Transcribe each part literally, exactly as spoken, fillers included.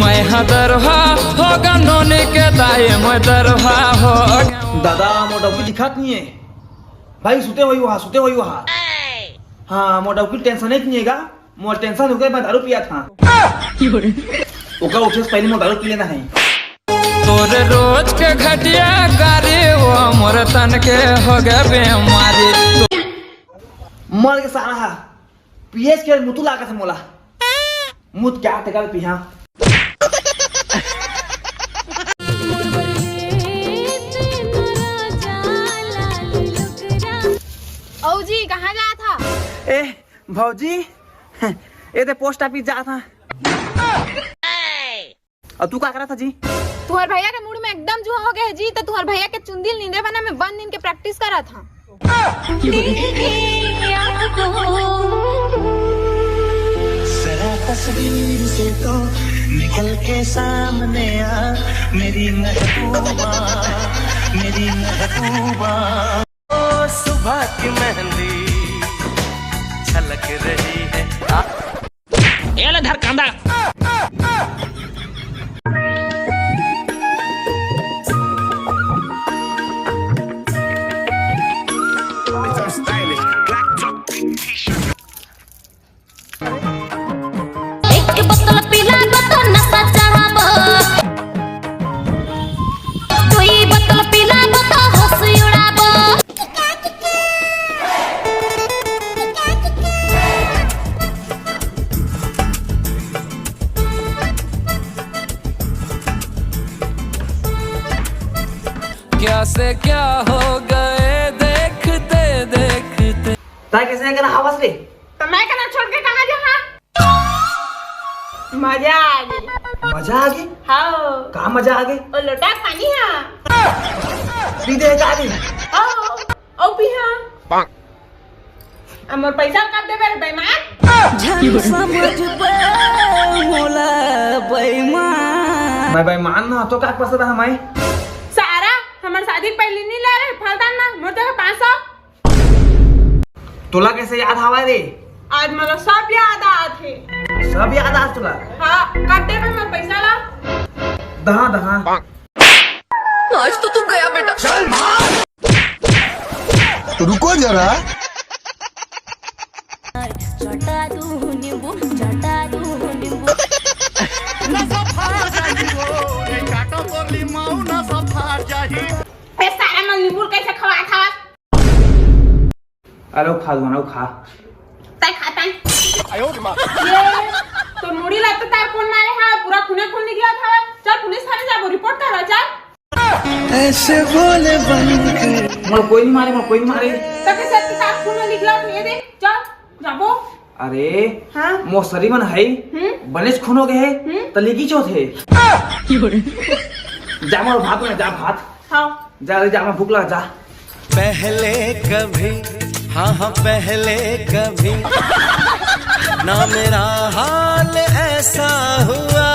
मैं हा दरहा हो गंडोनी के दाई, मैं दरहा हो। दादा, मोर डौकी दिखात नहीं है भाई, सुते होई वहा, सुते होई वहा। हाँ, मोर डौकी टेंशन नहीं है गा, मोर टेंशन हो गए, मैं दारू पिया था। ओका उठे से पहले मोर दारू पी लेना है। तोरे रोज के घटिया गारी, वो मोर तन के हो गए बीमारी। मर के सारा हा, पियस के मुतु लागत है मोला। मुत क्या तेकर पिहा। औ जी, कहाँ जात हा? ए, भौजी, ए दे पोस्ट ऑफिस जात हा। अउ तू का करत हा जी? तुहर भैया के मूड में एकदम जुआ हो गए है जी, तो तुहर भैया के चुंदी ल नींदे बना में बंद नींद के प्रैक्टिस करत हा। जरा तस्वीर से तो निकल के सामने आ, मेरी महबूबा, मेरी महबूबा। ओ सुबह की मेहंदी छलक रही है। ए ले धर कांदा। एक बोतल पीला को तो नशा चढ़ाबो, दुई बोतल पीला को तो होश उड़ाबो। क्या से क्या हो गए देखते देखते। तै कैसे करा हवस रे? तो मैं करा छोड़ के कहाँ जाऊँ? मजा आ गई। मजा आ गई? हाँ। का मजा आ गई? ओ लोटा पानी हा। पी दे का दी? हाँ। ओ पी हा। अब मोर पैसा कब देबे रे बेईमान? झन समझबे मोला बेईमान। मैं बेईमान ना तो का पसंद है मैं? सारा हमर शादी के पहले नहीं ले रहे, फलदान ना, मोर जगह पाँच सौ। तोला कैसे याद हवय रे? आज मोला सब याद आत हे। सब याद आत तोला? हाँ, कब देबे मोर पैसा ला? दहा, दहा। आज तो तू गया बेटा। तो रुको जरा। चटा दू नींबू, चटा दू नींबू। ए सारा मन नींबू कैसे खवात हवस? अरे वो खा दो ना, वो खा। तै खा तै। ये तो मुड़ी ला तो तार कौन मारे हा, पूरा खूने खून निकला था। चल पुलिस थाने जाबो, रिपोर्ट करा चल। ऐसे बोले बन के। मोर कोई नहीं मारे, मोर कोई नहीं मारे। तके सर की तार खून निकला था, ये देख, चल जाबो। अरे हाँ। मोर शरीर मन है, हम्म। बनेच खून हो गए है, हम्म। त लेगी चौथ है। जा मोर भात में, जा भात। हाँ। जा रे, जा, मैं भूख लगा, जा। पहले कभी, हाँ हाँ पहले कभी ना मेरा हाल ऐसा हुआ।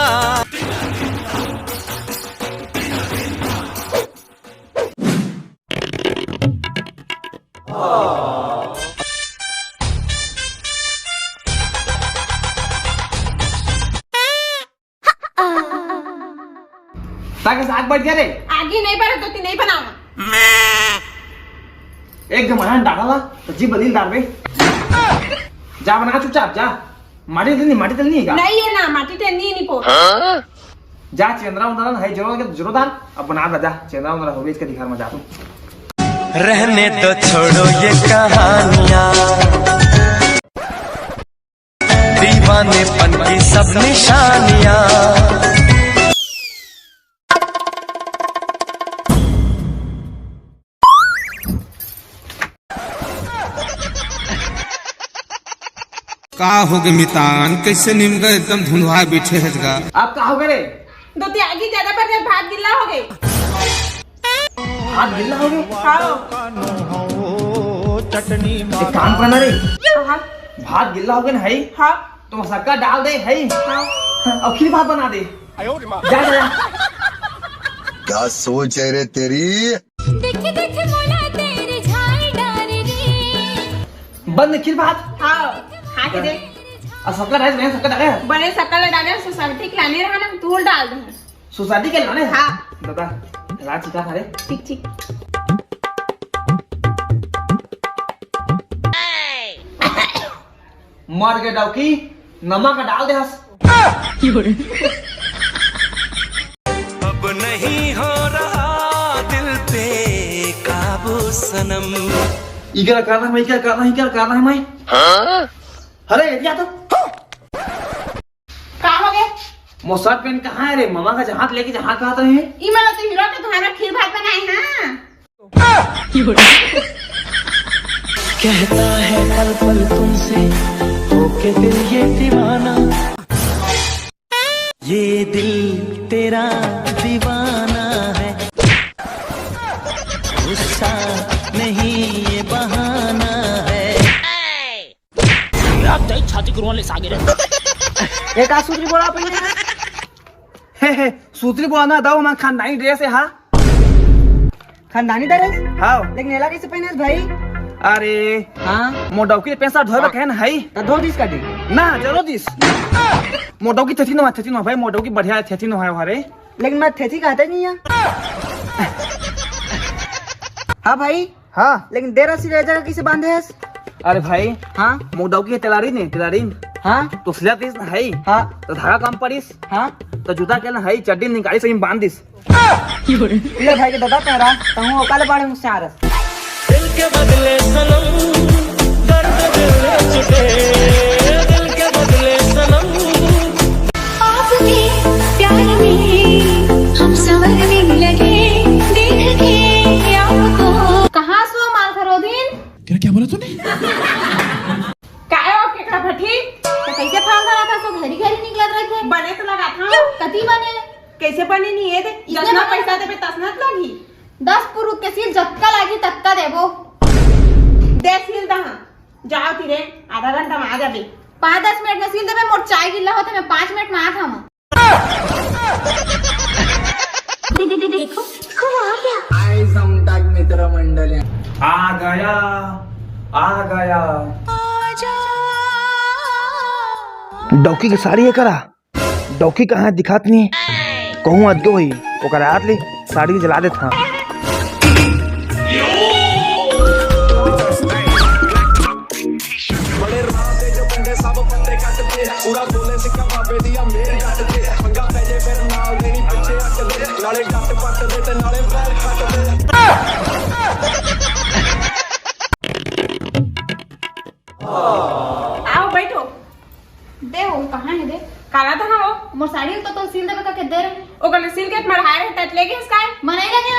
ताकि साग बच गया रे। आगी नहीं बरत होती, नहीं बनावा। एक जमाना डाला ला, तो जी बदल डाल बे। जा बना चुपचाप, जा। माटी तेल नहीं, माटी तेल नहीं है क्या? नहीं है ना, माटी तेल नहीं, नहीं पो। जा चंद्रा उंदरा है, जोरो के जोरोदार, अब बना दा, जा। चंद्रा उंदरा हो गई, इसके दिखा, मैं जा तू। रहने दो, छोड़ो ये कहानियां। दीवानेपन की सब निशानियां। का हो गे मितान, कैसे निमगा एकदम धुंधवा बैठे हस गा? आप का हो गे रे? दो त्यागी ज्यादा बढ़ गए, भात गिल्ला हो गए। भात गिल्ला हो गए? हाँ। एक काम करना रे, हाँ। भात गिल्ला हो गए ना है? हाँ। तो मसक्का डाल दे है? हाँ। और खीर भात बना दे। जा, जा, जा। क्या सोच है रे तेरी? देखे देखे मोला तेरी झाई डारी रे। बंद खीर भात। हाँ, खा के देख। आ, शक्कर है, बने शक्कर डाले है। बने शक्कर ले डाले, सोसाइटी के लाने रहा ना, तू डाल दे। सोसाइटी के लाने है? हाँ। दादा, रात चिका खा रे। ठीक, ठीक। मर के डौकी, नमक डाल दे हस। अब नहीं हो रहा दिल पे काबू सनम। इकर करना है, इकर करना है, इकर करना है मैं। हाँ? अरे, ये क्या तो? का हो गया? मोर शर्ट पैंट कहाँ है रे? मामा का जहाँ लेके जहाँ कहा तो है। ई मतलब तो हीरो के तुम्हारा खीर भात बनाए, हाँ? कहता है पल पल तुमसे होके दिल ये दीवाना। ये दिल तेरा दीवाना है, गुस्सा नहीं ये बहाना है। आप दही छाती गुरुआन ले सागे रे। एक आ सूत्री बोला अपन। हे, हे, सूत्री बोला ना, दाऊ, हमार खानदानी ड्रेस है, हाँ। खानदानी ड्रेस? हाँ। लेकिन एला कैसे पहने भाई? अरे। हाँ। मोर डौकी पैसा धोए बर कहे ना, है? तो धो दिस का दी। ना, जरो दिस। मोर डौकी थेथी नो, थेथी नो, भाई, मोर डौकी बढ़िया है, थेथी नो है, हरे। लेकिन मैं थेथी कहते नहीं है। हाँ भाई। हाँ। लेकिन देरा सिरे जगह किसे बांधे हस? अरे भाई। हाँ। मोर डौकी है तेलारी ने, तेलारी। हाँ। तो सिला दिस ना है। हाँ। तो धागा कम पड़िस। हाँ। तो जूता के ना है, चड्डी निकाली से बांध दिस। ले भाई के दादा पैरा, तहूँ ओकाले बाड़े होशियार हस। दिल के बदले सनम, दर्द दिल में चुके, दिल के बदले सनम। आपके प्यार में हम संवरने लगे, देख के आपको। कहाँ सो माल खरोदिन? तेरा क्या बोला तूने? काय हो केकड़ा भट्टी? तो कैसे फाल धरा था, सो घरी घरी निकलत रहिथे। बने तो लगा था। कति बने? कैसे बने नहीं ये दे? इसने जतना बने। पैसा देबे तसना तो लगी। दस पुरुत के सील जतका लागी ततका देबो। दे सील दहा। जाओ तिरे, आधा घंटा में आ जाबे। पाँच दस मिनट में सील देबे, मोर चाय गिल्ला होथे, मैं पाँच मिनट में आत हूँ। देखो, देखो, वो आ गया। आय जमतात मित्रमंडळी। आ गया, आ गया। डौकी के साड़ी है करा? डौकी कहाँ है, दिखात नहीं। कहूँ अद्दो ही, ओकर हाथ ले साड़ी जला देत हाँ। आओ बैठो। दे हो, कहाँ है दे? काला तो हाँ हो। मोर साड़ी तो, तो सिल देबे का के दे रहे। ओ कने सिल के मढ़ाए रहे, तत लेगे इसका है। मनाई लगे।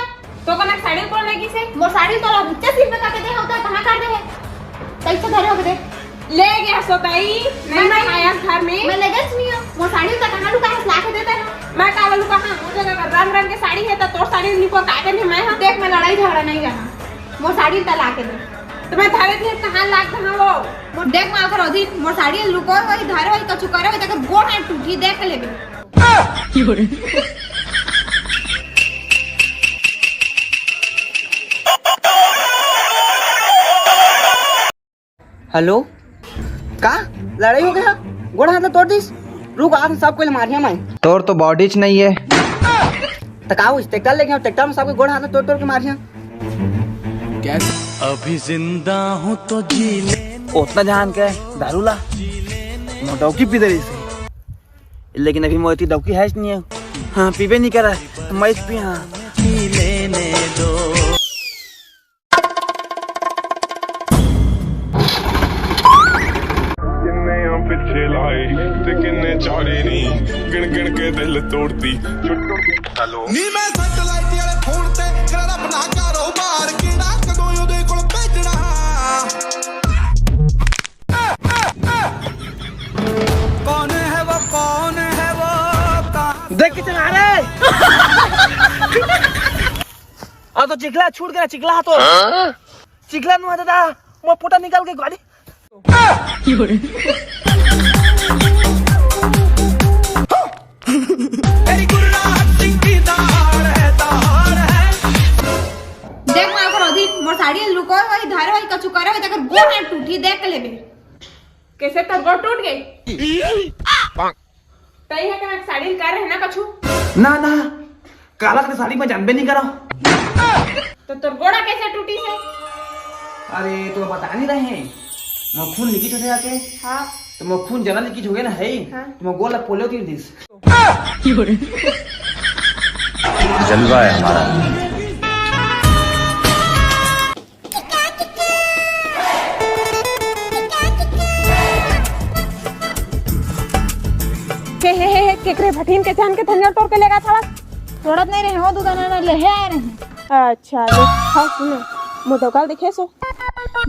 तो कनक साड़ी कोन लेगी से? मोर साड़ी तो ला बुच्चे सिल में काके दे होता, कहाँ कर दे है? कैसे धरे हो दे? ले गया सो ताई, नहीं मैं मैं नहीं। आया घर में। मैं लेगे नहीं हूँ। मोर साड़ी तो कहाँ लुका है, ला के देता है। मैं काला लुका हाँ, मुझे अगर रंग रंग के साड़ी है तो तोर साड़ी लुका काहे नहीं मैं हाँ? देख मैं लड़ाई झगड़ा नहीं करना। मोर साड़ी तो ला के दे। तो मैं धारे थे कहाँ लाग रहा वो? मोर देख माल करो दी, मोर साड़ी लुको वही धारे वही कछु करे वही तकर गोड़ हाथ टूटी देख लेबे। हेलो, का लड़ाई हो गया? गोड़ हाथ ला तोड़ दिस। रुक, आज सब कोई मारिया मैं। तोर तो बॉडीच नहीं है। त का हुई? ट्रैक्टर लेके आओ, ट्रैक्टर में सबके गोड़ हाथ ला तोड़ तोड़ के मारिया। कैसे? अभी जिंदा हूँ तो जी ले। उतना जान के दारू ला, मोर डौकी पी दे रही से। लेकिन अभी मोर इतनी डौकी है नहीं है। हाँ, पीबे नहीं करा, मैं पी हाँ। पी लेने दो। ਕਿੰਨੇ ਆ ਪਿੱਛੇ ਲਾਏ ਤੇ ਕਿੰਨੇ ਚਾਰੇ ਨਹੀਂ, ਗਿਣ ਗਿਣ ਕੇ ਦਿਲ ਤੋੜਦੀ। ਹੈਲੋ। ਨੀ ਮੈਂ ਸੈਟਲਾਈਟ ਵਾਲੇ ਫੋਨ ਤੇ ਕਰਾਂ ਆਪਣਾ ਕਾਰੋਬਾਰ, ਕਿਹੜਾ ਕਦੋਂ ਉਹਦੇ ਕੋਲ ਭੇਜਣਾ। कौन है वो, कौन है वो, कहाँ देख के चला रे। आ तो चिखला छूट गया, चिखला तो। हाँ? चिखला नु दादा, मैं पोटा निकाल के गाड़ी। तेरी गुर्रा हस्ती की दाल है, दाल है। देख माल करो दी, मोर साड़ी लुको वही धारे वही कछु करे वही तकर गोड़ हाथ टूटी देख लेबे। कैसे तोर गोड़ टूट गे? तई हे के मैं साड़ी कर रहे ना कछु? ना ना, काला के साड़ी मैं जानबे नहीं करा। तो तोर गोड़ा कैसे टूटी से? अरे तो बता नहीं रहे हैं, मैं खून लीकेज होते जाके। हाँ। तो मैं खून ज्यादा लीकेज हो गया ना है। हाँ। तो मैं गोला पोलियो दी दिस। जलवा है हमारा। हे हे हे हे, केकरे भटिन के जान के धनिया तोड़ के लेगा था? तोड़त नहीं रहे हो, दुकान वाला लेहे आए रहे। अच्छा ले, हाँ सुनो, मोर डौका ल देखे सो।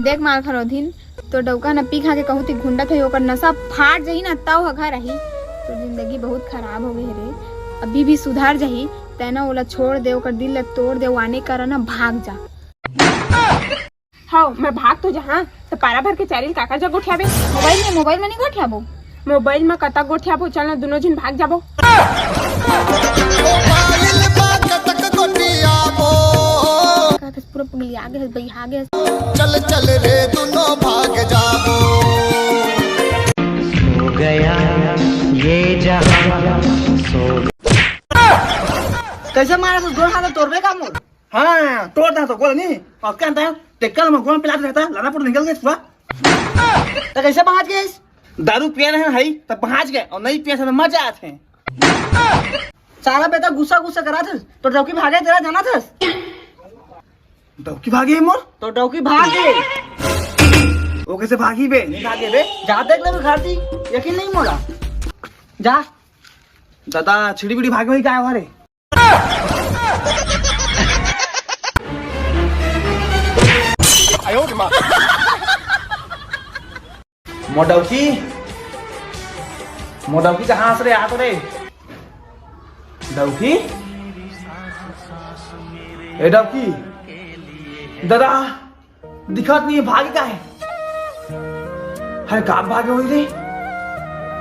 देख मालखरोधिन, तो डौका न पी खा के कहूँ ती घुंडत है, ओकर नशा फाट जही ना, तव ह घर आही। तो जिंदगी बहुत खराब हो गई रे। अभी भी सुधार जही, तैना ओला छोड़ दे, ओकर दिल ला तोड़ दे, वाने करा ना, भाग जा। हव, मैं भाग तो जहाँ, तो पारा भर के चारिल काकर जग गोठियाबे? मोबाइल में, मोबाइल में नहीं गोठियाबो। मोबाइल में कतक गोठियाबो, चल ना, दोनों झिन भाग जाबो। मोबाइल में कतक गोठियाबो। का कस पूरा पगली आगे है, भाई आगे है। चल चल रे, दोनों भाग जाबो। सो गया ये जहां, सो कैसे मारा तू? गोड़ हाथ तोड़बे का मोर? हाँ, तोड़ दा तो गोड़ नहीं। और क्या अंदर टेक्का में गोड़ पिला रहता, लाना पड़ निकल गया छुआ। तो कैसे पहुंच गए? दारू पिया रहे हैं, तब पहुंच गए, और नहीं पिया था तो मजा आते हैं। सारा बेटा गुस्सा गुस्सा करा थे, तो डौकी भागे तेरा जाना था। डौकी भागे है मोर? तो डौकी भागे। वो कैसे भागी बे? नहीं भागे बे। जा देख ले घर दी, यकीन नहीं मोला। जा। दादा, छिड़ी बिड़ी भागे हुई काय हरे? मोर डौकी, मोर डौकी कहाँ हस रे? आ तो रे। डौकी? ए डौकी? दादा, दिखत नहीं है, भागे का है? हर का भागे हुई रे?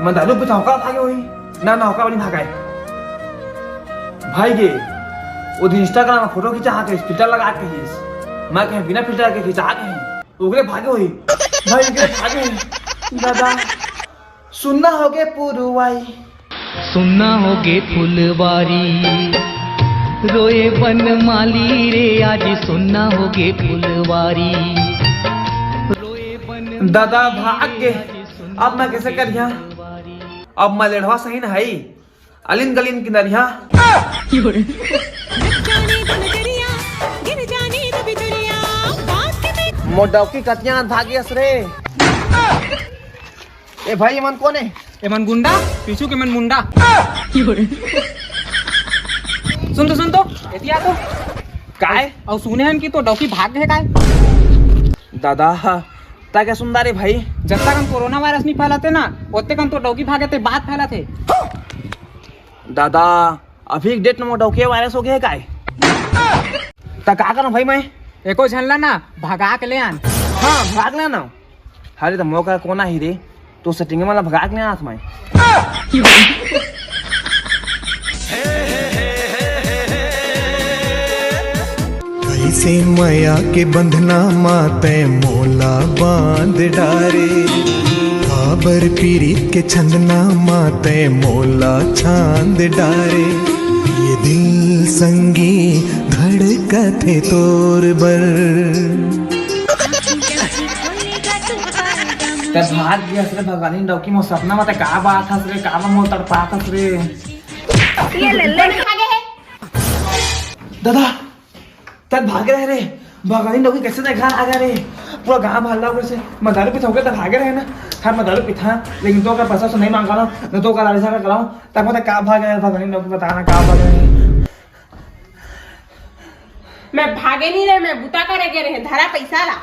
मैं दारू पिथौका भागे हुई? ना, ना, ओका नहीं भागा है। भाई गे, वो दिन Instagram में फोटो खिंचा के filter लगा के खींच। मैं कहे बिना filter के खिंचा के हैं। ओकरे भागे हुई। भाई ओकरे भागे हुई। दादा, सुन्ना हो गए पुरवाई। सुन्ना हो गए फुलवारी, रोए बन माली रे, आज सुन्ना हो गए फुलवारी। रोए बन दादा भाग गए। अब मैं कैसे करिया? अब मैं लेढ़वा सही न हई, अलिन गलिन किनरिया। मोर डौकी कतिया भागियस रे। ए भाई, एमन कोन हे? एमन गुंडा, पीछू के मन मुंडा। सुन तो, सुन तो, एतिया तो। काय? अउ सुने हन कि तो डौकी भाग गए काय? दादा, ता क्या सुंदर है भाई? जब तक हम कोरोना वायरस नहीं फैलाते ना, ओते कन तो डौकी भागे ते बात फैलाते। दादा, अभी एक डेट में डौकी वायरस हो गया है काय? ता का करूं भाई मैं? एको झन ला ना, भगा के ले आन। हाँ, भाग लेना। अरे तो मौका कोना ही रे, तो सेटिंग वाला भगा के ले आना था मैं। कैसे मया के बंधना मा तै मोला बांध डारे, काबर पीरित के छंदना मा तै मोला छांद डारे, ये दिल संगी धड़कथे तोर बर। तै भाग गया रे भगवानी डौकी, मोर सपना में तै का बात हस रे, का मोर तड़पात हस रे। ये ले ले। दादा, तब भाग रहे रे, भगवानी डौकी कैसे देखा आ गया रे, पूरा गांव हल्ला हो गया से, मैं दारू पीता हो गया तब भागे रहे ना, हर मैं दारू पीता, लेकिन तो का पैसा से नहीं मांगा ना, न तो का लालसा का कराऊं, तब पता का भाग रहे भगवानी डौकी बताना का भाग रहे। मैं भागे नहीं रहे, मैं बुता करे गए रहे, धरा पैसा ला।